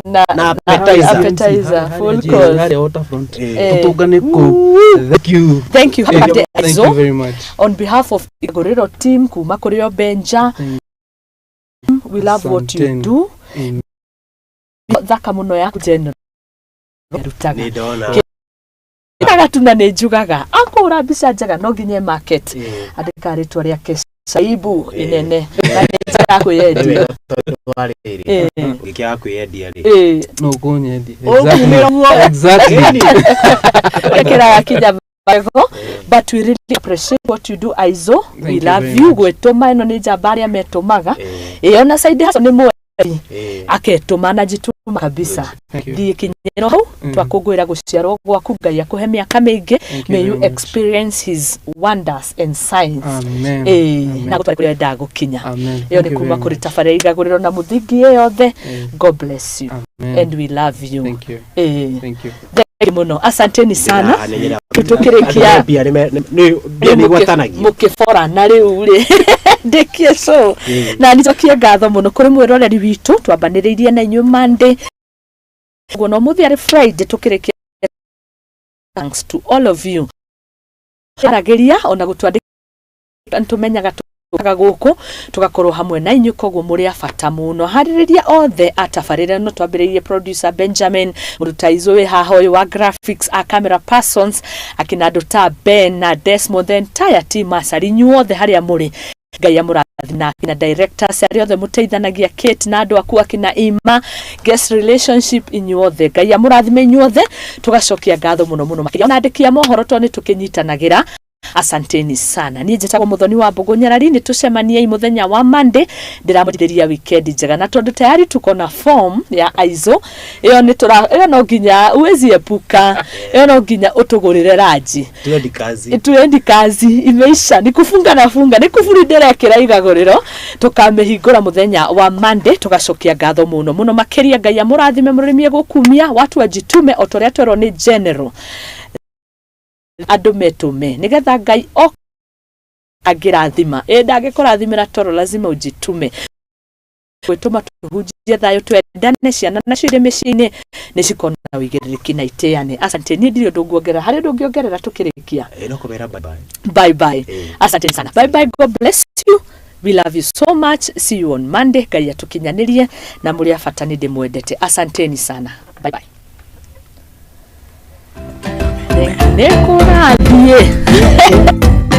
Na na appetizer. Appetizer, full course. Hali ya waterfront. Eh. Eh. Tutungane ku. Thank you. Thank you. Happy birthday, Thank Aizo. you very much. On behalf of Igorero team kuma kuri o Benja, Thank we love what you Asanteni. do. Amen. Thaka muno yaku general. Rutaga. Nĩ ndona. Kaga tu na nĩ njugaga akũra mbica njega no nginya market Eh. andĩka rĩtwa rĩake caibu Eh. inene na nĩ njĩra ya kwĩyendia. Nĩ tondũ wa rĩrĩ, Eh. ũngĩkĩaga kwĩyendia rĩ, Eh, No kunyendi. Ũkumĩra guo. Exactly. Ĩkĩraga kinya magego, but we really appreciate what you do, Aizo. We you love very you. much. Gwĩtũma ĩno nĩ njamba arĩa metũmaga. Eh. Ĩyo na side hustle nĩ mweri Eh. aketũma na njitũma kabisa. Thank you. Thiĩ kinyĩro hau Mm. twakũngũĩra gũciarwo gwaku. Ngai akũhe mĩaka mĩingĩ. Thank you May you very much. experience his wonders and signs. Amen. Ĩĩ, Amen. na gũtware kũrĩa endaga gũkinya. Amen. Ĩyo Thank nĩ you kuma very kũrĩ much. tabarĩra igagũrĩro na mũthingi ĩ yothe. Eh. God bless you Amen. and we love you. Thank you. Ĩĩ. Thank you. Thank you mũno, asanteni sana. Na, nĩ nyenda- Tũkĩrĩkia Mbia mbia nĩ igwatanagia. Mũkĩbora na rĩu rĩ ndĩkie so na nĩnjokie ngatho mũno kũrĩ mwĩroreri witũ twambanĩrĩirie na inyuĩ Monday guo na ũmũthĩ arĩ Friday tũkĩrĩkia. Thanks to all of you aragĩria ona gũtwandĩka nĩtũmenyaga tũkaga gũkũ tũgakorwo hamwe na inyuĩ, koguo mũrĩ a bata mũno. Harĩrĩria othe atabarĩra no twambĩrĩirie producer Benjamin Mũrutaizo wĩ haha ũyũ wa graphics, a camera persons akina andũ ta Ben na Desmond, the entire team, acari inyuothe harĩa mũrĩ, Ngai amũrathime, na akina directors arĩa othe mũteithanagia, Kate na andũ aku, akina Ima guest relationship, inyuothe Ngai amũrathime inyuothe. Tũgacokia ngatho mũno mũno makĩria ona andĩki a mohoro tondũ nĩ tũkĩnyitanagĩra. Asanteni sana. Niĩ njĩtagwo Mũthoni wa Mbũgũ Nyarari. Nĩ tũcemaniei mũthenya wa Monday. Ndĩramũrirĩria weekend njega, na tondũ tayari tuko na form ya Aizo ĩyo nĩ tũra ĩyo no nginya uwezi epuka, ĩyo no nginya ũtũgũrĩre ranji. Twendi kazi. Tuendi kazi imeisha, ni kufunga na funga, ni kuburi ndĩrekĩra igagũrĩro. Tũkamĩhingũra mũthenya wa Monday. Tũgacokia ngatho mũno mũno makĩria. Ngai amũrathime mũrĩmie gũkumia watu wajitume o ta ũrĩa twerwo nĩ general, andũ metũme nĩgetha Ngai o angĩrathima ĩ ndangĩkũrathimĩra toro, lazima ujitume gwĩtũma tũhunjie thayũ, twendane, ciana nacio irĩ mĩciĩ-inĩ nĩ cikona ũigĩrĩrĩki na itĩane. Asante. Niĩ ndirĩ ũndũ nguongerera. Harĩ ũndũ ũngĩongerera tũkĩrĩkia? Eh, no kũmera bye bye. Bye bye. Eh. Asante sana, bye bye. God bless you, we love you so much. See you on Monday. Ngai atũkinyanĩrie na mũrĩ a bata, nĩ ndĩmwendete. Asanteni sana, bye bye. Nĩ kũrathiĩ.